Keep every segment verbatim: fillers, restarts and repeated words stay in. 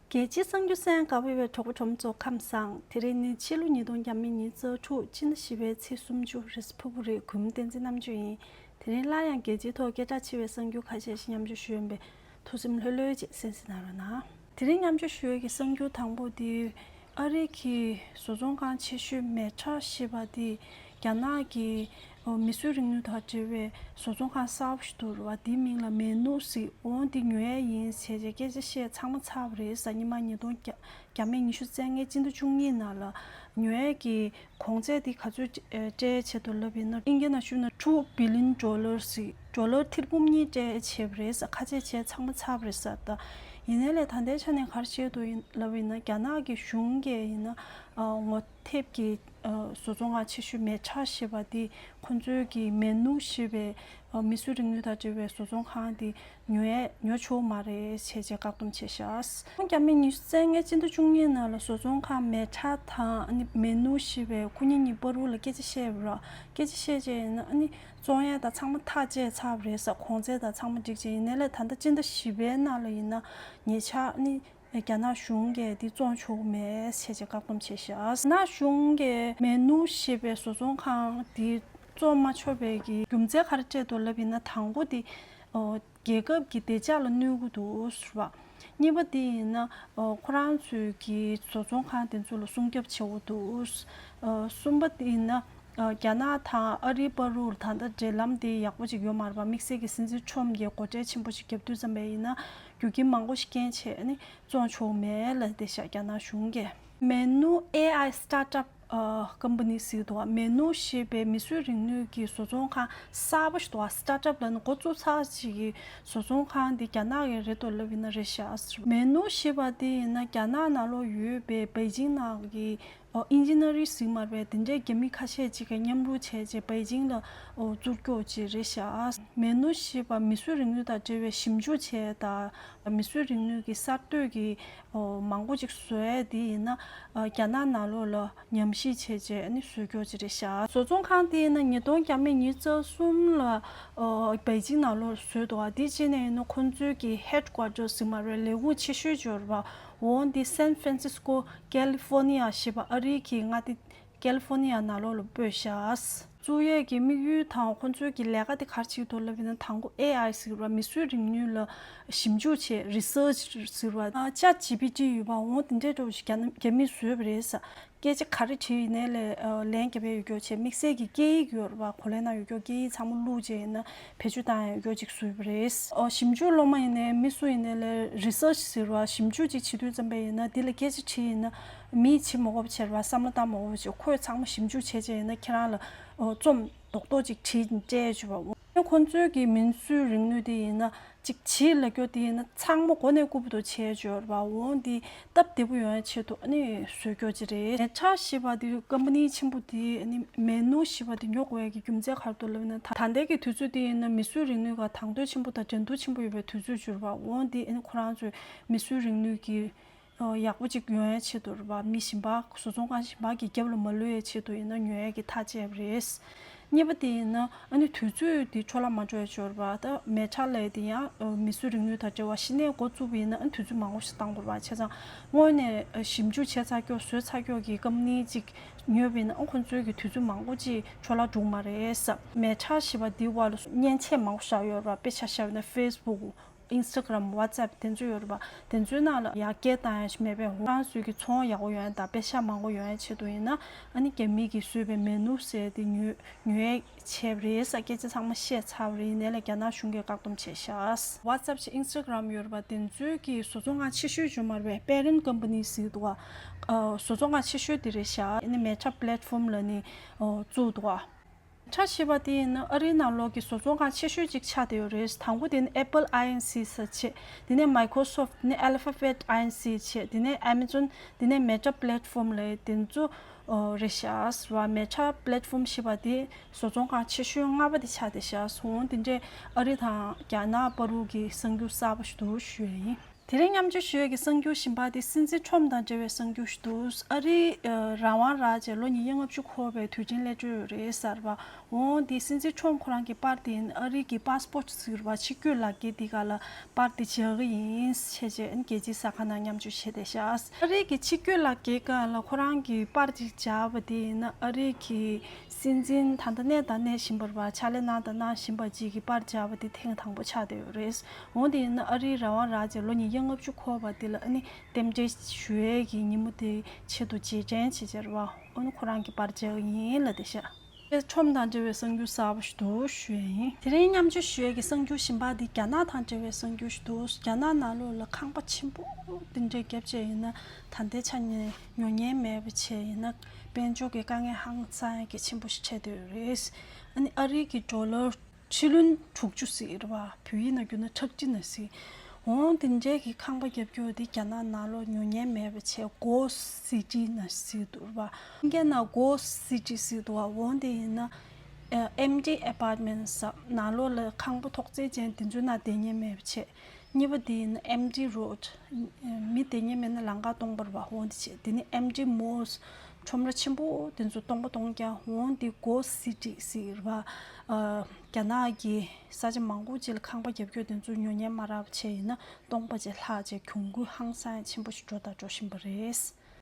རྒྱལ་སྤྱིའི་གསར་འགྱུར་གསན་གནང་བའི་གྲོགས་པོ་གྲོགས་མོ་ཚོ་ཁམས་བཟང་། དེ་རིང་ནི་ཕྱི་ལོ་ཉིས་སྟོང་ཉི་ཤུ་རྩ་དྲུག་སྤྱི་ཟླ་བཞི་པའི་ཚེས་སུམ་ཅུ་རེས་ཕུར་བུ་རེད། གུས་མོ་བསྟན་འཛིན་རྣམ་དཔྱོད་ཡིན། དེ་རིང་སླར་ཡང་རྒྱལ་སྤྱིའི་ཐོག་སྐད་གྲགས་ཆེ་བའི་གསར་འགྱུར་ཁ་ཤས་ཤིག་མཉམ་སྤྱོད་ཞུ་ཡོང་པས། ཐུགས་སེམས་ལྷོད་ལྷོད་ཅིག་གསན་གཟིགས་གནང་རོགས་གནང་། དེ་རིང་མཉམ་སྤྱོད་ཞུ་ཡས་ཀྱི་གསར་འགྱུར་དང་པོ་དེ། ཨ་རི་གི་བཟོ་ཚོང་ཁང་ཆེ་ཤོས་མེ་ཊ་ཞེས་པ་དེ་རྒྱ་ནག་གི་མིས་བཟོས་རིག་ནུས་དང་འབྲེལ་བའི་བཟོ་ཚོང་ཁང་གསར་པ་ཞིག་འདུག་ར་བ། དེའི་མིང་ལ་མེ་ནུ་ཟེར། འོང་དེ་ཉོ་ཡས་ཡིན་ཟེར་བྱས་སྐད་ཆ་བཤད་ཚང་མ་ཚར་བ་རེད་ཟེར། སྔོན་མ་ཉིས་སྟོང་བརྒྱ་མེད་ཉི་ཤུ་རྩ་ལྔའི་སྤྱི་ཟླ་བཅུ་གཉིས་ནང་ལ་ཉོ་ཡས་ཀྱི་གོང་ཚད་དེ་ག་ཚོད་སྤྲད་ཆེད་དུ་ལབ་ཡིན་ན། ཨིན་སྐད་ནང་ཞུས་ན་two billion dollars ཟེར། ཌོ་ལར་ཐེར་འབུམ་གཉིས་སྤྲད་བྱས་པ་རེད་ཟེར། ཁ་ཆད་བྱས་ཚང་མ་ཚར་བ་རེད་ཟེར། ད་ཡིན་ནའི་ལས་ད་ལྟའི་ཆ་ནས་ག་རེ་བྱས་འདུག་ཡིན་ལབ་ཡིན་ན། རྒྱ་ནག་གི་གཞུང་གིས་ཡིན་ན་ཨ་ངོ་དེབ་ཀྱི་ཨ་བཟོ་ཚོང་ཁང་ཆེ་ཤོས་མེ་ཊ་ཞེས་པ་འདི་ཁོང་ཚོའི་གི་མེ་ནུ་ཞེས་པའི་ཨ་མིས་བཟོས་རིག་ནུས་དང་འབྲེལ་བའི་བཟོ་ཚོང་ཁང་འདི་ཉོ་ཡས་ཉོ་ཆོག་མ་རེད་བྱས་བྱས་བཀག་སྡོམ་བྱས་ཤག། སྔོན་རྒྱ་མི་ཉི་ཤུ་རྩ་ལྔའི་སྤྱི་ཟླ་བཅུ་གཉིས་ནང་ལ་བཟོ་ཚོང་ཁང་མེ་ཊ་དང་ཨ་ནི་མེ་ནུ་ཞེས་པའི་ཁོ་གཉིས་གཉིས་བར་དུ་ལ་སྐད་ཆ་བཤད་པ་ར། སྐད་ཆ་བཤད་བྱས་ཡིན་ན་ཨ་ནི་བཙོང་ཡས་དང་ཚང་མ་ཐག་བཅད་ཚར་བ་རེད་ཟེར། གོང་ཚད་དང་ཚང་མ་འགྲིག་བྱས། ཡིན་ནའི་ལས་ད་ལྟ་སྤྱི་ཟླ་བཞི་པའི་ནང་ལ་ཡིན་ན་ཉེ་ཆར་ཨ་ནི་རྒྱ་ནག་གཞུང་གིས་འདི་བཙོང་ཆོག་མེད་ཟེར་བྱས་བཀག་སྡོམ་བྱས་ཤག། རྒྱ་ནག་གཞུང་གིས་མེ་ནུ་ཞེས་པའི་བཟོ་ཚོང་ཁང་འདི་བཙོང་མ་ཆོག་པའི་གི་རྒྱུ་མཚན་ག་རེ་སྤྲད་འདུག་ལབ་ཡིན་ན། དང་པོ་དེ་ཨོ་རྒྱལ་ཁབ་ཀྱི་བདེ་འཇགས་ལ་གནོད་ཀྱི་འདུག་ཟེར་བ། གཉིས་པ་དེ་ཡིན་ན་ཨོ་ཁོ་རང་ཚོའི་གི་བཟོ་ཚོང་ཁང་དེ་ཚོ་ལ་སྲུང་སྐྱོབ་བྱེད་དགོས་འདུག། ཨོ་གསུམ་པ་དེ་ཡིན་ན་ཨོ་རྒྱ་ནག་དང་ཨ་རིའི་བར་དུ་ད་ལྟ་འབྲེལ་ལམ་དེ་ཡག་པོ་ཅིག་ཡོད་མ་རེད་པ། དམིགས་བསལ་གྱི་སྲིད་འཛིན་ཊརམ་གྱིས་སྒོ་ཁྲལ་ཆེན་པོ་ཞིག་བརྒྱབ་དུས་ཙམ་པ་ཡིན་ན་རྒྱུ་རྐྱེན་མང་པོ་ཞིག་རྐྱེན་བྱས་ནས་བཙོང་ཆོག་མེད་ལབ་བསྡད་ཤག། རྒྱ་ནག་གཞུང་གིས། མེ་ནུ་ཨེ་ཨའི་སི་ཊར་ཊབ་ཨ་ཀམ་པ་ནི་ཟེར་འདུག་བ། མེ་ནུ་ཞེས་པའི་མིས་བཟོས་རིག་ནུས་ཀྱི་བཟོ་ཚོང་ཁང་གསར་པ་ཞིག་འདུག་བ། སི་ཊར་ཊབ་ལབ་ན་འགོ་བཙུགས་ཚར་ཅིག་གི་བཟོ་ཚོང་ཁང་འདི་རྒྱ་ནག་གི་རེད་འདུག་ལབ་ཡིན་ན་རེད་ཤག། མེ་ནུ་ཞེས་པ་འདི་ཡིན་ན་རྒྱ་ནག་ནང་ལོགས་ཡོད་པའི་པེ་ཅིང་ནང་གི་ཨོ་ཨིན་ཇི་ནི་ཡ་རིང་ཟེར་མ་རེད་པས། དེ་འདྲའི་རྒྱ་མི་ཁ་ཤས་ཅིག་གིས་མཉམ་རུབ་བྱས་བྱས་པེ་ཅིང་ལ་ཨོ་བཙུགས་རྒྱུ་ཅིག་རེད་ཤག། མེ་ནུ་ཞེས་པ་མིས་བཟོས་རིག་ནུས་དང་འབྲེལ་བའི་ཞིབ་འཇུག་བྱས་དང་མིས་བཟོས་རིག་ནུས་ཀྱི་གསར་གཏོད་ཀྱི་ཨོ་མང་པོ་ཅིག་བཟོ་ཡས་དེ་ཡིན་ན་ཨ་རྒྱ་ནག་ནང་ལོགས་ལ་ཉམས་ཞིབ་བྱས་བྱས་ཨ་ནི་བཟོ་རྒྱུ་ཅིག་རེད་ཤག། བཟོ་ཚོང་ཁང་དེ་ཡིན་ན་ཉིས་སྟོང་བརྒྱ་མེད་ཉི་ཤུ་རྩ་གསུམ་ལ་ཨོ་པེ་ཅིང་ནང་ལོགས་བཟོས་འདུག་བ། དེ་བྱས་ནས་ཡིན་ན་ཁོང་ཚོའི་གི་ཧེཌ་ཀོ་ཊར་ཟེར་མ་རེད། ལས་ཁུངས་ཆེ་ཤོས་ཅིག་ཡོད་རེད་པ། འོ་འདི་སན་ཧྥ་རན་སིས་ཀོ་ཀེ་ལི་ཧྥོར་ནི་ཡ་ཞེས་པ་ཨ་རིའི་གི་མངའ་སྡེ་ཀེ་ལི་ཧྥོར་ནི་ཡ་ནང་ལོགས་ལ་སྤོས་ཤག། བཙུགས་ཡས་ཀྱི་དམིགས་ཡུལ་དང་ཁོང་ཚོའི་གི་ལས་ཀ་དེ་ག་རེ་བྱེད་འདུག་ལབ་ཡིན་ན། དང་པོ་ཨེ་ཨའི་ཟེར་བ་མིས་བཟོས་རིག་ནུས་ལ་ཞིབ་འཇུག་བྱས། རི་སར་ཆི་ཟེར་བ། ཨ་ཅཊ་ཇི་པི་ཊི་ཡོད་པ། འོ་དེ་འདྲའི་འདྲ་བོ་ཞིག་རྒྱ་ནག་རྒྱ་མིས་བཟོས་པ་རེད་ཟེར། སྐད་ཆ་ག་རེ་དྲིས་ཡིན་ནའི་ལས་ཨ་ལན་རྒྱབ་ཡས་ཡོད་རྒྱུ་བྱས། དམིགས་བསལ་གྱི་སྐད་ཡིག་ཡོད་རེད་པ། གོ་ལའི་ནང་ཡོད་རྒྱུ་སྐད་ཡིག་ཚང་མ་བླུགས་བྱས་ཡིན་ན་བེད་སྤྱོད་བཏང་ཡས་ཡོད་རྒྱུ་ཅིག་བཟོས་པ་རེད། ཨོ་ཞིབ་འཇུག་སློབ་མ་ཡིན་ནའི་མི་སུ་ཡིན་ནའི་ལས་རི་སར་ཆི་ཟེར་བ་ཞིབ་འཇུག་ཅིག་བྱེད་དུས་ཙམ་པ་ཡིན་ན། དེ་ལ་སྐད་ཆ་དྲིས་ཡིན་ན་མིས་བྱེད་མ་དགོས་པ་བྱས་རེད་པ། བསམ་བློ་བཏང་མ་དགོས་པ་བྱས། ཁོས་ཚང་མ་ཞིབ་འཇུག་བྱས་བྱས་ཡིན་ན་ཁྱེད་རང་ལ་ཨོ་རྩོམ་རྡོག་རྡོག་ཅིག་བྲིས་སྤྲད་བྱས་པ། ཁོང་ཚོའི་གི་མིས་བཟོས་རིག་ནུས་དེ་ཡིན་ན་ཅིག་བྱེད་ལབ་རྒྱུ་དེ་ཡིན་ན་ཚང་མ་འགོ་ནས་རྐུབ་བར་དུ་བྱས་འབྱོར་བ། འོང་དེ་སྟབས་བདེ་པོ་ཡོང་ཡ་ཆེད་དུ་ཨ་ནི་བཟོས་རྒྱུ་ཅིག་རེད། མེ་ཊ་ཞེས་པ་དེ་ཀམ་པ་ནི་ཆེན་པོ་དེ་ཨ་ནི་མེ་ནུ་ཞེས་པ་དེ་ཉོ་དགོས་ཡ་གི་རྒྱུ་མཚན་ག་རེ་འདུག་ལབ་ན། ད་ད་ལྟའི་གི་དུས་ཚོད་དེ་ཡིན་ན་མིས་བཟོས་རིག་ནུས་ཀ་དང་དོད་ཆེན་པོ་དང་འགྲན་བསྡུར་ཆེན་པོ་ཡོད་པའི་དུས་ཚོད་འབྱོར་བ། འོང་དེ་ཨ་ནི་ཁོ་རང་ཚོའི་མིས་བཟོས་རིག་ནུས་ཀྱི་ཡག་པོ་ཅིག་ཡོང་ཡའི་ཆེད་དུ་རེད་པ། མི་གཞན་པ་བཟོ་ཚོང་ཁང་གཞན་པ་གི་རྒྱབ་ལ་མ་ལུས་ཡའི་ཆེད་དུ་ཡིན་ན་ཉོ་ཡས་ཀྱི་ཐག་བཅད་པ་རེད། གཉིས་པ་དེ་ཡིན་ན་ཨ་ནི་དུས་ཚོད་དེ་འཕྲོ་བརླག་མ་འགྲོ་ཡའི་ཆེད་རེད་པ། ད་མེ་ཊ་ལབ་ཡས་དེ་ཡང་མིས་བཟོས་རིག་ནུས་དང་འབྲེལ་བ་གཞི་ནས་འགོ་བཙུགས་པ་ཡིན་ན་ཨ་ནི་དུས་ཚོད་མང་པོ་ཞིག་བཏང་དགོས་རེད་པ། བྱས་ཙང་སྔོན་ནས་ཞིབ་འཇུག་བྱས་ཚར་ཀྱོག་བཟོས་ཚར་ཀྱོག་གི་ཀམ་པ་ནི་ཅིག་ཉོས་པ་ཡིན་ན་ཨ་ཁོང་ཚོའི་གི་དུས་ཚོད་མང་པོ་ཅིག་འཕྲོ་བརླག་འགྲོ་གི་མ་རེད་ཟེར། མེ་ཊ་ཞེས་པ་འདིའི་འོག་ལ་མཉེན་ཆས་མང་པོ་བཞག་ཡོད་རེད་པ། དཔེ་ཆ་བཞག་ཡོད་ན་ཕེ་སི་བུག་ཨིན་སི་ཊ་གྷ་རམ། ཝ་ཙེབ་དེ་ཚོ་ཡོད་རེད་པ། དེ་ཚོའི་ནང་ལ་ཡར་སྐད་བཏང་ཡ་ཞིག་མེད་པས། ཁོ་རང་ཚོའི་གི་ཚོང་ཡག་པོ་ཡོང་ཡ་དང་པེ་ཤག་མང་པོ་ཡོང་ཡ་ཆེད་དུ་ཡིན་ན་ཨ་ནི་རྒྱ་མི་གིས་བཟོས་པའི་མེ་ནུ་ཟེར་དེ་ཉོ་ཉོ་ཡ་བྱས་པ་རེད་ཟེར་སྐད་ཆ་ཚང་མ་བཤད་ཚར་བ་རེད། ཡིན་ནའི་ལས་རྒྱ་ནག་གཞུང་གིས་བཀག་སྡོམ་བྱས་ཤག། ཝ་ཙེབ་བྱས་ཨིན་སི་ཊ་གྷ་རམ་ཡོད་རེད་པ། དེ་ཚོའི་གི་བཟོ་ཚོང་ཁང་ཆེ་ཤོས་ཡོད་མ་རེད་པས། པེ་རེན་ཀམ་པ་ནི་ཟེར་འདུག་ག། ཨ་བཟོ་ཚོང་ཁང་ཆེ་ཤོས་དེ་རེད་ཤག། ཨ་ནི་མེ་ཊ་པི་ལེཊ་ཕོམ་ལབ་ནི་ཨོ་བཙུགས་འདུག་ག། ཊ་ཞེས་པ་དེ་ཡིན་ན་ཨ་རིའི་ནང་ལོགས་ཀྱི་བཟོ་ཚོང་ཁང་ཆེ་ཤོས་ཅིག་ཆགས་བསྡད་ཡོད་རེད། དང་པོ་དེ་ནི་Apple Inc ཟེར་བྱས། དེ་ནས་Microsoft། དེ་ནས་Alphabet Inc བྱས། དེ་ནས་Amazon། དེ་ནས་Meta Platform ལབ་དེ་ཚོ་ཨོ་རེད་ཤག་ཟེར་བ། Meta Platform ཞེས་པ་དེ་བཟོ་ཚོང་ཁང་ཆེ་ཤོས་ལྔ་པ་དེ་ཆགས་བསྡད་ཤག་ཟེར། འོང་དེ་འདྲའི་ཨ་རི་དང་རྒྱ་ནག་བར་དུ་གི་གསར་འགྱུར་གསར་པ་ཞིག་འདུག་ཞུ་ཡ་ཡིན། དེ་རིང་མཉམ་སྤྱོད་ཞུ་ཡས་ཀྱི་གསར་འགྱུར་གཞན་པ་དེ་སྲིད་འཛིན་ཁྲོམ་དང་འབྲེལ་བའི་གསར་འགྱུར་ཞིག་འདུག་ཨ་རིའི་ཨ་རང་དབང་རག་རྗེས་ལོ་ཉིས་བརྒྱ་ལྔ་བཅུ་འཁོར་བའི་དུས་ཆེན་སླེབས་ཀྱི་ཡོད་རེད་ཟེར་བ། འོན་ཏེ་སྲིད་འཛིན་ཁྲོམ་ཁོ་རང་གི་པར་དེ་ཨ་རི་གི་པ་སི་པོར་ཊི་ཟེར་བ་ཕྱི་སྐྱོད་ལག་འཁྱེར་དེ་ག་ལ་པར་དེ་བཞག་གི་ཡིན་ཞེས་བྱས་རྒྱལ་སྤྱིའི་གསར་ཁང་ནང་མཉམ་སྤྱོད་བྱས་བསྡད་ཤག་ཨ་རི་གི་ཕྱི་སྐྱོད་ལག་འཁྱེར་སྒང་ལ་ཁོ་རང་གི་པར་ཅིག་བཞག་པ་དེ་ཡིན་ན་ཨ་རི་གི་སྲིད་འཛིན་ད་ལྟ་གནས་དང་གནས་བཞིན་པ་རེད་པ། ཕྱག་ལས་གནང་དང་གནང་བཞིན་པ་ཅིག་གི་པར་བཞག་པ་དེ་ཐེངས་དང་པོ་ཆགས་བསྡད་ཡོད་རེད། འོན་ཏེ་ཡིན་ན་ཨ་རིའི་རང་དབང་རག་རྗེས་ལོ་ཉིས་བརྒྱ་ལྔ་བཅུ་འཁོར་བ་དེ་ལ་ཨ་ནི་རྟེན་འབྲེལ་ཞུ་ཡས་ཀྱི་ཉིན་མོ་དེ་ཆེད་དུ་རྗེས་དྲན་བྱེད་བྱས་རེད་པ། ཨ་ནི་ཁོ་རང་གི་པར་བཞག་ཡིན་ལབ་བསྡད་ཤག་ཁྲོམ་དང་འབྲེལ་བའི་གསར་འགྱུར་གསར་པ་ཞིག་འདུག་ཞུ་ཡས་ཡིན། དེ་རིང་མཉམ་སྤྱོད་ཞུ་ཡས་ཀྱི་གསར་འགྱུར་གཞན་པ་འདི་རྒྱ་ནག་དང་འབྲེལ་བའི་གསར་འགྱུར་ཞིག་འདུག་རྒྱ་ནག་ནང་ལོགས་ལ་ཁང་པ་ཆེན་པོ་འདི་འདྲའི་བརྒྱབ་བྱས་ཡིན་ན་ད་ལྟའི་ཆ་ནས་ཉོ་མཁན་མེད་པ་བྱས་ཡིན་ན་དཔལ་འབྱོར་གྱི་དཀའ་ངལ་ཧང་སང་ཡས་ཀྱི་ཆེན་པོ་ཞིག་འཕྲད་བསྡད་ཡོད་རེད། ཨ་ནི་ཨ་རི་གི་ཌོ་ལར་ཕྱི་ལོན་དྲུག་ཅུ་ཟེར་བ། བོད་ཡིག་ནང་བསྒྱུར་ན་ཁྲག་ཁྲིག་ན་ཟེར། འོང་དེ་འདྲའི་གི་ཁང་པ་རྒྱབ་སྐྱོར་དེ་རྒྱ་ནག་ནང་ལོགས་ཉོ་མཁན་མེད་པ་བྱས་གོ་སི་ཊི་ན་ཟེར་འདུག་བ། ཨིན་སྐད་ནང་གོ་སི་ཊི་ཟེར་འདུག་བ། འོང་དེ་ཡིན་ན་ཨེམ་ཌི་ཨེ་པར་ཊི་མེན་ཊི་ཟེར་ནང་ལོགས་ལ་ཁང་པ་ཐོག་བརྩེགས་ཅན་དེ་ཚོའི་ནང་བསྡད་མཁན་མེད་པ་བྱས། གཉིས་པ་དེ་ཡིན་ན་ཨེམ་ཌི་རོཌ། མི་བསྡད་མཁན་མེད་ན་ལམ་ཁ་སྟོང་པ་རེད་བ། འོང་དེ་བྱས། དེ་ནས་ཨེམ་ཌི་མོལ་ལ་ཁྲོམ་ར་ཆེན་པོ་དེ་ཚོ་སྟོང་པ་སྟོང་རྐྱང་། འོང་དེ་གོ་སི་ཊི་ཟེར་བ། ཨ་རྒྱ་ནག་གི་ས་ཆ་མང་པོ་ཅིག་ལ་ཁང་པ་རྒྱབ་སྐྱོར་དེ་ཚོ་ཉོ་མཁན་མ་རག་པ་བྱས་ཡིན་ན་སྟོང་པ་ཅིག་ལྷག་བྱས་གྱོང་གུན་ཧང་སང་ཡས་ཆེན་པོ་ཞིག་འགྲོ་དང་འགྲོ་བཞིན་པ་རེད།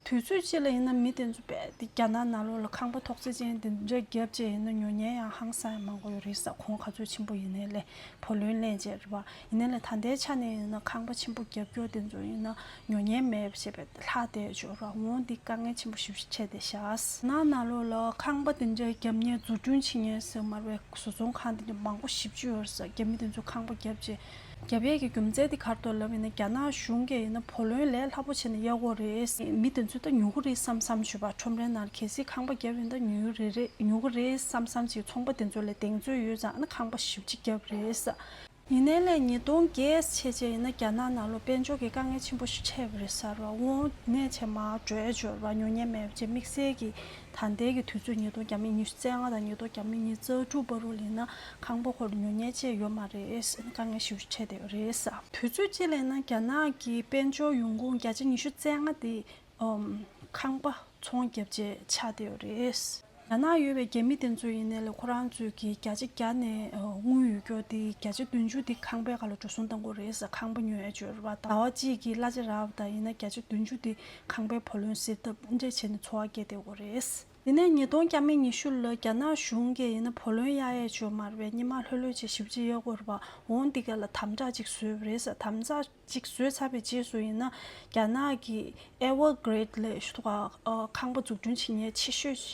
དུས་ཚོད་གཅིག་ལ་ཡིན་ན་མི་དེ་ཚོ་རྦད་དེ་རྒྱ་ནག་ནང་ལོགས་ལ་ཁང་པ་ཐོག་བརྩེགས་ཅན་དེ་འདྲ་བརྒྱབ་བྱས་ཡིན་ན་ཉོ་མཁན་ཡང་ཧང་སང་ཡས་མང་པོ་ཡོད་རེད་ཟེར། གོང་ག་ཚོད་ཆེན་པོ་ཡིན་ནའི་ལས་བུ་ལོན་ལེན་བྱས་རེད་བ། ཡིན་ནའི་ལས་ད་ལྟའི་ཆ་ནས་ཡིན་ན་ཁང་པ་ཆེན་པོ་རྒྱབ་སྐྱོར་དེ་ཚོ་ཡིན་ན་ཉོ་མཁན་མེད་པ་བྱས་པས་ལྷག་བསྡད་ཡོད་རེད་བ། འོང་འདི་དཀའ་ངལ་ཆེན་པོ་ཞེ་པོ་ཅིག་འཕྲད་བསྡད་ཤག་ནང་ནང་ལོགས་ལ་ཁང་པ་དེ་འདྲ་རྒྱབ་མཁན་འཛུགས་སྐྲུན་བྱེད་མཁན་ཟེར་མ་རེད་པས། བཟོ་ཚོང་ཁང་དེ་འདྲ་མང་པོ་ཞེ་པོ་ཅིག་ཡོད་རེད་ཟེར། རྒྱ་མི་དེ་ཚོ་ཁང་པ་རྒྱབ་བྱས། རྒྱབ་ཡས་ཀྱི་རྒྱུ་མཚན་དེ་ག་རེ་འདུག་ལབ་ཡིན་ན་རྒྱ་ནག་གཞུང་གིས་ཡིན་ན་བུ་ལོན་ལས་སླ་པོ་བྱས་ནས་གཡར་དགོས་རེད། མི་དེ་ཚོས་ད་ཉོ་གི་རེད་བསམ་བསམ་བྱས་པ། ཁྲོམ་རའི་ནང་གལ་སྲིད་ཁང་པ་བརྒྱབ་ཡིན་ད་ཉོ་གི་རེད་རེད། ཉོ་གི་རེད་བསམ་བསམ་བྱས། ཚོང་པ་དེ་ཚོ་ལ་གདེང་ཚོད་ཡོད་ཙང་ཨ་ནི་ཁང་པ་ཞེ་པོ་ཅིག་བརྒྱབ་རེད་ཟེར། ཡིན་ནའི་ལས་ཉིས་སྟོང་བརྒྱད་བྱས་བྱས་ཡིན་ན་རྒྱ་ནག་ནང་ལོགས་དཔལ་འབྱོར་གྱི་དཀའ་ངལ་ཆེན་པོ་ཞིག་འཕྲད་པ་རེད་ཟེར་བ། འོང་ནས་བྱས་མར་འགྲོ་ཡས་འབྱོར་བ་ཉོ་མཁན་མེད་པ་བྱས། དམིགས་བསལ་གྱི་ད་ལྟའི་གི་དུས་ཚོད་ཉིས་སྟོང་བརྒྱ་མེད་ཉི་ཤུ་རྩ་ལྔ་དང་ཉིས་སྟོང་བརྒྱ་མེད་ཉི་ཤུ་རྩ་དྲུག་བར་དུ་ལ་ཡིན་ན་ཁང་པ་ཁོ་རང་ཉོ་མཁན་ཅིག་ཡོད་མ་རེད། དཀའ་ངལ་ཞེ་པོ་ཅིག་འཕྲད་བསྡད་ཡོད་རེད་ཟེར། དུས་ཚོད་གཅིག་ལ་ཡིན་ན་རྒྱ་ནག་གི་དཔལ་འབྱོར་ཡོང་ཁུངས་བརྒྱ་ཆ་ཉི་ཤུ་རྩ་ལྔ་དེ་ཨམ་ཁང་པ་ཚོང་བརྒྱབ་བྱས་ཆགས་བསྡད་ཡོད་རེད། རྒྱ་ནག་ཡོད་པའི་རྒྱ་མི་དེ་ཚོ་ཡིན་ནའི་ལས་ཁོ་རང་ཚོས་ཀྱི་བརྒྱ་ཆ་བརྒྱ་ནས་ཨ་དངུལ་ཡོད་སྐྱོར་དེ་བརྒྱ་ཆ་བདུན་ཅུ་དེ་ཁང་པའི་སྒང་ལ་འགྲོ་སོང་གཏང་དགོས་རེད་ཟེར། ཁང་པ་ཉོ་ཡས་འབྱོར་བ་ཟླ་བ་གཅིག་གི་གླ་ཆ་རག་པ་དང་ཡིན་ན་བརྒྱ་ཆ་བདུན་ཅུ་དེ་ཁང་པའི་བུ་ལོན་སེལ་ཐབས་འདྲ་བྱས་ནས་འཚོ་བ་སྐྱེལ་བསྡད་དགོས་རེད། དེ་ནས་ཉིས་སྟོང་བརྒྱ་མེད་ཉི་ཤུ་ལ་རྒྱ་ནག་གཞུང་གིས་ཡིན་ན་བུ་ལོན་གཡར་ཡས་འབྱོར་མ་རེད་པས། སྔོན་མ་ལྷོད་ལྷོད་བྱས་ཞིབ་དཔྱད་གཡར་དགོས་རེད་པ། འོང་འདི་ག་ལ་དམ་དྲག་ཅིག་བཟོས་པ་རེད་ཟེར། དམ་དྲག་ཅིག་བཟོས་ཚར་བའི་རྗེས་སུ་ཡིན་ན་རྒྱ་ནག་གི་Evergrande་ལབ་ཞུ་དུས་ཁང་པ་འཛུགས་སྐྲུན་བྱེད་མཁན་ཆེ་ཤོས་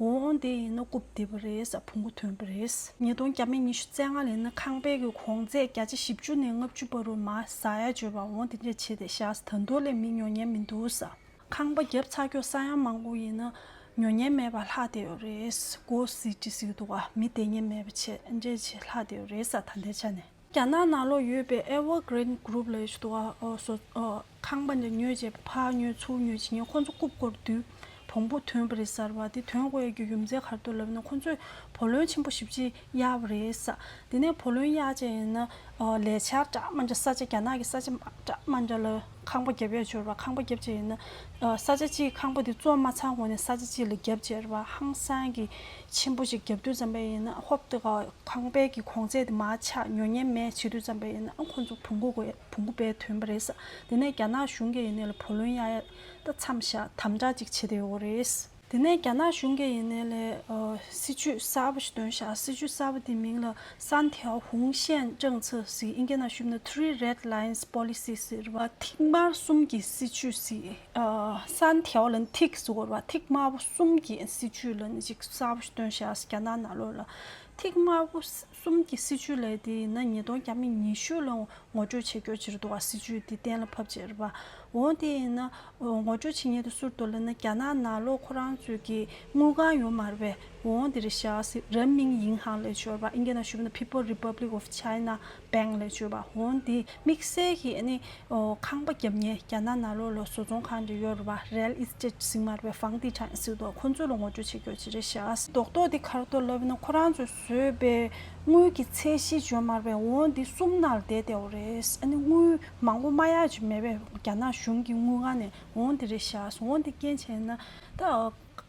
འོང་དེ་ཡིན་ན་རྐུབ་རྡིབ་པ་རེད་ཟེར། བོང་གུ་ཐོན་པ་རེད། ཉིས་སྟོང་བརྒྱ་མེད་ཉི་ཤུ་རྩ་ལྔ་ལ་ཡིན་ན་ཁང་པའི་གི་གོང་ཚད་བརྒྱ་ཆ་བཞི་བཅུ་ནས་ལྔ་བཅུ་བར་དུ་མར་ཟག་ཡ་བྱས་པ། འོང་དེ་འདྲས་བྱས་ཏེ་ཤག་ད་དུང་ལས་མི་ཉོ་མཁན་མི་འདུག་ཟེར། ཁང་པ་བརྒྱབ་ཚར་ཁྱོད་ས་ཡ་མང་པོ་ཡིན་ན་ཉོ་མཁན་མེད་པ་ལྷག་བསྡད་ཡོད་རེད། Ghost City་ཟེར་གྱི་འདུག་ག་མི་བསྡད་མཁན་མེད་པ་བྱས་འདྲས་བྱས་ལྷག་བསྡད་ཡོད་རེད་ཟེར། ད་ལྟའི་ཆ་ནས། རྒྱ་ནག་ནང་ལོགས་ཡོད་པའི་Evergrande Group་ལབ་ཡས་ཞིག་འདུག་ག་ཨོ་སོ་ཨོ་ཁང་པ་འདི་ཉོས་བྱས་ཕར་ཉོས་ཚུར་ཉོས་བྱེད་མཁན་ཁོ་ཚོ་རྐུབ་སྐོར་དུས་བོང་བུ་ཐོན་པ་རེད་ཟེར་བ། དེ་ཐོན་དགོས་ཡས་ཀྱི་རྒྱུ་མཚན་ག་རེ་འདུག་ལབ་ན་ཁོ་ཚོས་བུ་ལོན་ཆེན་པོ་ཞེ་པོ་ཅིག་གཡར་བ་རེད་ཟེར། དེ་ནས་བུ་ལོན་གཡར་བྱས་ཡིན་ན་ཨོ་ལས་འཆར་འདྲ་མི་འདྲ་ས་ཆ་རྒྱ་ནག་གི་ས་ཆ་འདྲ་མི་འདྲ་ལ་ཁང་པ་རྒྱབ་ཡས་འབྱོར་བ། ཁང་པ་རྒྱབ་བྱས་ཡིན་ན་ཨོ་ས་ཆ་གཅིག་ཁང་པ་དེ་བཙོང་མ་ཚར་གོང་ནས་ས་ཆ་གཅིག་ལ་རྒྱབ་བྱས་རེད་བ། ཧང་སང་གི་ཆེན་པོ་ཞིག་རྒྱབ་དུས་ཙམ་པ་ཡིན་ན་ཧོབ་ཏེ་ག་ཁང་པའི་གི་གོང་ཚད་དེ་མར་ཆག་ཉོ་མཁན་མེད་བྱེད་དུས་ཙམ་པ་ཡིན་ན་ཁོ་ཚོ་བོང་གུ་དགོས་བོང་གུ་དཔེ་ཐོན་པ་རེད་ཟེར། དེ་ནས་རྒྱ་ནག་གཞུང་གིས་ཡིན་ནའི་ལ་བུ་ལོན་གཡར་ཡས་ད་མཚམས་བཞག་དམ་དྲག་ཅིག་བྱེད་བསྡད་ཡོད་རེད། དེ་ནས་རྒྱ་ནག་གཞུང་གིས་ཡིན་ནའི་ལ་ཨ་སྲིད་ཇུས་གསར་པ་ཞིག་བཏོན་ཤག་སྲིད་ཇུས་གསར་པ་དེའི་མིང་ལ་三条红线政策ཟེར། ཨིན་སྐད་ནང་ཞུས་ན་Three Red Lines Policy ཟེར་བ། ཐིག་དམར་གསུམ་གྱི་སྲིད་ཇུས་ཟེར། ཨ་三条ལབ་ན་ཐིག་ཟེར་བ་རེད་བ། ཐིག་དམར་པོ་གསུམ་གྱི་སྲིད་ཇུས་ལབ་ནས་ཅིག་གསར་པ་ཞིག་བཏོན་ཤག་རྒྱ་ནག་ནང་ལོགས་ལ། ཐིག་དམར་པོ་གསུམ་གྱི་སྲིད་ཇུས་ལབ་དེ་ཡིན་ན་ཉིས་སྟོང་བརྒྱ་མེད་ཉི་ཤུ་ལ་ངོ་སྤྲོད་བྱེད་རྒྱུ་ཅིག་རེད་འདུག་ག་སྲིད་ཇུས་དེ་གཏན་ལ་ཕབ་བྱས་རེད་བ། འོ་དེ་ཡིན་ན་ངོ་སྤྲོད་བྱེད་མཁན་དེ་སུ་རེད་འདུག་ལབ་ན། རྒྱ་ནག་ནང་ལོགས་ཁོ་རང་ཚོའི་གི་དངུལ་ཁང་ཡོད་མ་རེད་པས། འོ་དེ་རེད་ཤག་ཟེར། 人民银行 ལབ་ཀྱི་ཡོད་རེད་པ། ཨིན་སྐད་ནང་ཞུས་པ་ན་People Republic of China Bank ལབ་ཀྱི་ཡོད་རེད་པ། འོ་དེ་དམིགས་བསལ་གྱི་ཨ་ནི་ཁང་པ་རྒྱབ་མཁན། རྒྱ་ནག་ནང་ལོགས་ལ་བཟོ་ཚོང་ཁང་དེ་ཡོད་རེད་པ། Real Estate ཟེར་མ་རེད་པས། 房地产 ཟེར་འདུག་ཁོ་ཚོ་ལ་ངོ་སྤྲོད་བྱེད་རྒྱུ་ཅིག་རེད་ཤག་རྡོག་རྡོག་དེ་ག་རེ་འདུག་ལབ་ན། ཁོ་རང་ཚོས་བཟོས་པའི་དངུལ་གྱི་ཚད་གཞི་ཡོད་མ་རེད་པས། འོ་དེ་གསུམ་ནང་ལ་བསྡད་བསྡད་པ་རེད། ཨ་ནི་དངུལ་མང་པོ་མ་ཡག་ཅིག་མེད་པས། རྒྱ་ནག་གཞུང་གི་དངུལ་ཁང་ནས། འོ་དེ་རེད་ཤག་འོ་དེ་རྐྱེན་བྱས་ན་ད་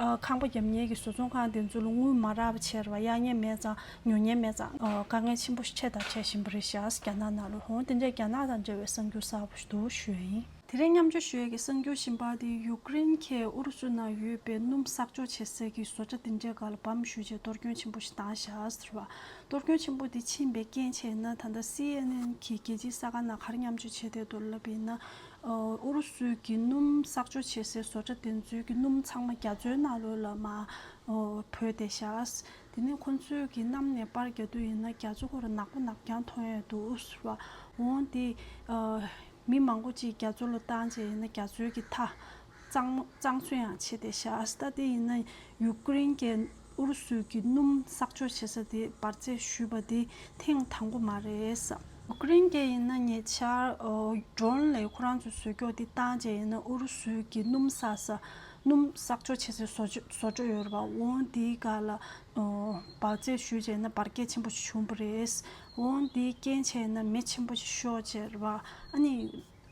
ཨ་ཁང་པ་རྒྱབ་མཁན་གྱི་བཟོ་ཚོང་ཁང་དེ་ཚོ་ལ་དངུལ་མ་རག་པ་བྱས་རེད་པ། གཡར་མཁན་མེད་ཙང་ཉོ་མཁན་མེད་ཙང་ཨ་དཀའ་ངལ་ཆེན་པོ་ཞིག་འཕྲད་དང་འཕྲད་བཞིན་པ་རེད་ཤག་རྒྱ་ནག་ནང་ལ། འོ་དེ་འདྲའི་རྒྱ་ནག་དང་འབྲེལ་བའི་གསར་འགྱུར་གསར་པ་ཞིག་འདུག་ཞུ་ཡ་ཡིན། དེ་རིང་མཉམ་སྤྱོད་ཞུ་ཡས་ཀྱི་གསར་འགྱུར་གཞན་པ་དེ། ཡུཀ་རེན་གྱིས་ཨུ་རུ་སུ་ནང་ཡོད་པའི་སྣུམ་གསོག་འཇོག་བྱེད་སའི་གི་བཟོ་གྲྭ་དེ་འདྲའི་སྒང་ལ་བམ་གཞུས་བྱས་གཏོར་སྐྱོན་ཆེན་པོ་ཞིག་བཏང་བཞག་ཟེར་བ། གཏོར་སྐྱོན་ཆེན་པོ་དེ་ཕྱིན་པའི་རྐྱེན་བྱས་ན། ད་ལྟ་སི་ཨེན་ཨེན་གྱིས་རྒྱལ་སྤྱིའི་གསར་ཁང་ནང་ག་རེ་མཉམ་སྤྱོད་བྱས་བསྡད་འདུག་ལབ་པ་ཡིན་ན། ཨུ་རུ་སུའི་གི་སྣུམ་གསོག་འཇོག་བྱེད་སའི་བཟོ་གྲྭ་དེ་ཚོའི་གི་སྣུམ་ཚང་མ་རྒྱ་མཚོའི་ནང་ལོགས་ལ་མར་བུད་བསྡད་བཞག་དེ་ནས་ཁོ་ཚོས་གི་གནམ་ནས་པར་རྒྱག་དུས་ཡིན་ན། རྒྱ་མཚོ་ཁོ་རང་ནག་པོ་ནག་རྐྱང་མཐོང་ཡ་འདུག་ཟེར་བ། འོ་དེ་ཨ་མི་མང་པོ་ཅིག་རྒྱ་མཚོ་ལ་བཏང་བྱས་ཡིན་ན། རྒྱ་མཚོའི་གི་མཐའ་གཙང་གཙང་ཚུན་ཡང་ཕྱེ་བསྡད་བཞག་ད་དེ་ཡིན་ན་ཡུཀ་རེན་གྱིས་ཨུ་རུ་སུའི་གི་སྣུམ་གསོག་འཇོག་བྱེད་ས་དེ་འབར་རྫས་གཞུས་པ་དེ་ཐེངས་དང་པོ་མ་རེད། ཡུཀ་རེན་གྱིས་ཡིན་ན་ཉེ་ཆར་ཨོ་ཌོ་རོན་ལབ་ཁོ་རང་ཚོས་བཟོ་བཀོད་དེ་བཏང་བྱས་ཡིན་ན། ཨུ་རུ་སུའི་གི་སྣུམ་བསགས་ས། སྣུམ་གསོག་འཇོག་བྱེད་སའི་བཟོ་བཅོས་བཟོ་གྲྭ་ཡོད་རེད་པ། འོ་དེའི་སྒང་ལ་ཨོ་འབར་རྫས་གཞུས་བྱས་ན་འབར་གས་ཆེན་པོ་ཞིག་བྱུང་བ་རེད། འོ་དེའི་རྐྱེན་བྱས་ན་མེ་ཆེན་པོ་ཞིག་ཤོར་བྱས་རེད་པ། ཨ་ནི་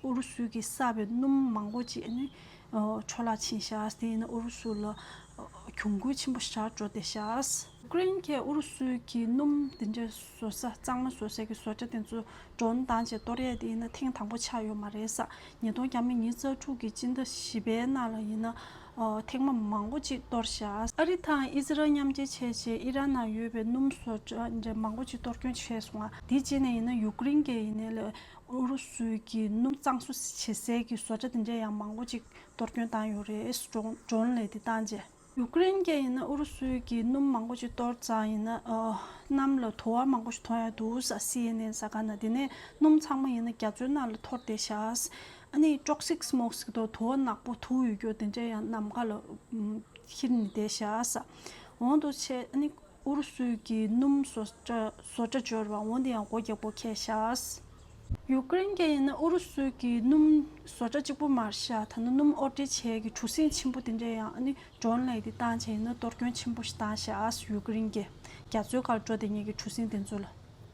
ཨུ་རུ་སུའི་གི་བསགས་པའི་སྣུམ་མང་པོ་ཅིག་ཨ་ནི་ཨོ་འཕྲོ་བརླག་ཕྱིན་ཤག་དེ་ཡིན་ན་ཨུ་རུ་སུ་ལ་ཨོ་གྱོང་གུན་ཆེན་པོ་ཞིག་འགྲོ་བསྡད་ཤག་ཡུཀ་རེན་གྱིས་ཨུ་རུ་སུའི་གི་སྣུམ་དེ་འདྲའི་བཟོ་ས། གཙང་མ་བཟོ་སའི་གི་བཟོ་གྲྭ་དེ་ཚོ་ཌོ་རོན་བཏང་བྱས་གཏོར་ཡས་དེ་ཡིན་ན་ཐེངས་དང་པོ་ཆགས་ཡོད་མ་རེད་ས། ཉིས་སྟོང་ཉི་ཤུ་རྩ་དྲུག་གི་སྤྱི་ཟླ་བཞི་པའི་ནང་ལ་ཡིན་ན་ཨོ་ཐེངས་མ་མང་པོ་ཅིག་གཏོར་བཞག་ཨ་རི་དང་ཨི་ཟི་རལ་མཉམ་འབྲེལ་བྱས་བྱས་ཨི་རན་ནང་ཡོད་པའི་སྣུམ་བཟོ་གྲྭ་འདྲ་མང་པོ་ཅིག་གཏོར་སྐྱོན་བྱས་སོང་ང་། དེ་རྗེས་ནས་ཡིན་ན་ཡུཀ་རེན་གྱིས་ཡིན་ནའི་ལས་ཨུ་རུ་སུའི་གི་སྣུམ་གཙང་བཟོ་བྱེད་སའི་གི་བཟོ་གྲྭ་དེ་འདྲ་ཡང་མང་པོ་ཅིག་གཏོར་སྐྱོན་བཏང་ཡོད་རེད། ཌོ་རོན་ལས་དེ་བཏང་རྗེས། ཡུཀ་རེན་གྱིས་ཡིན་ན་ཨུ་རུ་སུའི་གི་སྣུམ་མང་པོ་ཅིག་གཏོར་ཙང་ཡིན་ན་ཨ་གནམ་ལ་དུ་བ་མང་པོ་ཞིག་མཐོང་ཡ་འདུག་ས། སི་ཨེན་ཨེན་གསར་ཁང་ནང་། དེ་ནས་སྣུམ་ཚང་མ་ཡིན་ན་རྒྱ་མཚོའི་ནང་ལ་འཐོར་བསྡད་ཤག་ཨ་ནི་ཊོག་སིག་སི་མོག་ཟེར་གི་འདུག་དུ་བ་ནག་པོ་དུག་ཡོད་རྒྱུ་དེ་འདྲ་ཡང་ནམ་མཁའ་ལ་ཨམ་འཁྱིལ་ནས་བསྡད་ཤག་ས། འོ་འདུག་བྱས་ཨ་ནི་ཨུ་རུ་སུའི་གི་སྣུམ་བཟོ་གྲྭ་བཟོ་གྲྭ་འབྱོར་བ་འོ་འདི་ཡང་སྒོ་རྒྱག་པོ་ཁེལ་ཤག་ཡུཀ་རེན་གྱིས་ཡིན་ན་ཨུ་རུ་སུའི་གི་སྣུམ་བཟོ་གྲྭ་གཅིག་པུ་མ་རེད་ཤག་ད་ནི་སྣུམ་ཨོར་ཌར་བྱེད་ཀྱི་གྲུ་གཟིངས་ཆེན་པོ་དེ་འདྲ་ཡང་ཨ་ནི་ཌོ་རོན་ལས་དེ་བཏང་བྱས་ཡིན་ན་གཏོར་སྐྱོན་ཆེན་པོ་ཞིག་བཏང་ཤག་ཡུཀ་རེན་གྱིས་རྒྱ་མཚོའི་ཁར་འགྲོ་བསྡད་མཁན་གྱི་གྲུ་གཟིངས་དེ་ཚོ་ལ།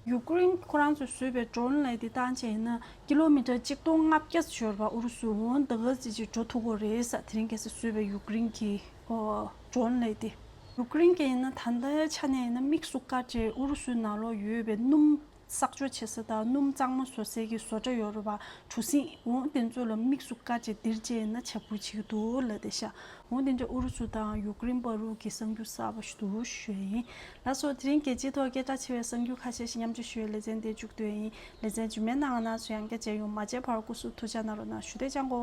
ཡུཀ་རེན་ཁོ་རང་ཚོས་བཟོས་པའི་ཌོ་རོན་ལས་དེ་བཏང་བྱས་ཡིན་ན་ཀི་ལོ་མི་ཊར་གཅིག་སྟོང་ལྔ་བརྒྱ་ཙམ་ཡོད་རེད་པ། ཨུ་རུ་སུ་འོ་འདི་ག་ཙམ་ཅིག་འགྲོ་ཐུབ་ཀྱི་རེད་ས། དེ་རིང་ཁ་སང་བཟོས་པའི་ཡུཀ་རེན་གྱི་ཨོ་ཌོ་རོན་ལས་དེ། ཡུཀ་རེན་གྱིས་ཡིན་ན་ད་ལྟའི་ཆ་ནས་ཡིན་ན་དམིགས་སུ་བཀར་བྱས་ཨུ་རུ་སུའི་ནང་ལོགས་ཡོད་པའི་སྣུམ་གསོག་འཇོག་བྱེད་ས་དང་སྣུམ་གཙང་མ་བཟོ་སའི་གི་བཟོ་གྲྭ་ཡོད་རེད་པ། གྲུ་གཟིངས་འོ་དེ་ཚོ་ལ་དམིགས་སུ་བཀར་བྱས་འདིར་བྱས་ན་བྱ་འགུལ་བྱེད་ཀྱི་འདུག་ལབ་བསྡད་ཤག་འོ་དེ་འདྲ་ཨུ་རུ་སུ་དང་ཡུཀ་རེན་བར་དུ་གི་གསར་འགྱུར་གསར་པ་ཞིག་འདུག་ཞུ་ཡ་ཡིན། ལགས་སོ། དེ་རིང་རྒྱལ་སྤྱིའི་ཐོག་སྐད་གྲགས་ཆེ་བའི་གསར་འགྱུར་ཁ་ཤས་ཤིག་མཉམ་སྤྱོད་ཞུ་བའི་ལེ་ཚན་འདིར་མཇུག་བསྡུ་ཡ་ཡིན། ལེ་ཚན་རྗེས་མའི་ནང་ང་རང་ཚོ་ཡང་བསྐྱར་མཇལ་ཡོང་། མ་མཇལ་བར་སྐུ་གཟུགས་ཐུགས་ཅག་གནང་རོགས་གནང་ཞུ་དེ་ཅང་གོ།